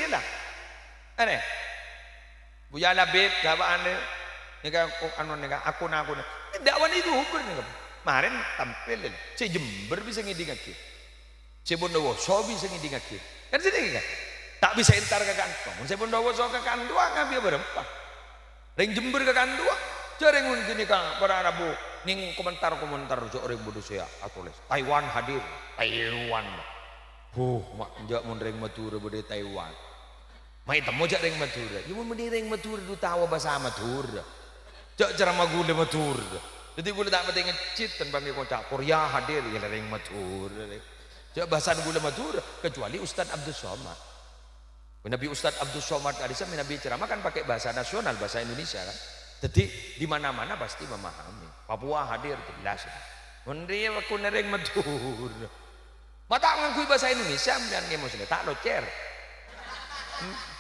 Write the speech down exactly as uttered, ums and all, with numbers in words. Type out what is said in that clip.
Lah. Anè. Buya Labib, dawa'an nèka, ko-, anu nèka, akun-akun. Dâkwâna Ibu Huber nèka. Marèn tampil, sè Jember bisa ngèdingngaghi. Sè Bondowoso bisa ngèdingngaghi. Kan sèdingngè, kan? Ta' bisa entar ka ka'anto. Mon sè Bondowoso ka ka'anto, ngabiyâ bârâmpa. Rèng Jember ka ka'anto. Jhâ' rèng mon ghânèka para rabu nèng komentar-komentar jhâ' rèng Bondowoso ya, atolès. Taiwan hadir. Taiwan. Huh, ma' enjâ' mon rèng Madhurâ bâdâ è Taiwan. Ma' ètemmo jhâ' rèng Madhurâ. Ya, mon bânnè rèng Madhurâ, dhu tao bhâsa Madhurâ. Jhâ' ceramah ghulâ Madhurâ. Dhâddhi ghulâ ta' patè ngejjhit, tan bânnè koca' Korea hadir, ya la rèng Madhurâ, rè. Jhâ' bhâsana ghulâ Madhurâ, kecuali Ustadz Abdus Somad. Manabi Ustadz Abdus Somad Arisa, manabi ceramah kan pakai bahasa nasional, bahasa Indonesia, kan. Dhâddhi, di mana-mana pasti memahami. Papua hadir, jelas. Mon rèya waktu rèng Madhurâ. Ma' ta' ngangghuy bhâsa Indonesia, sampèyan ngèmosnè, ta' locer. Hmm.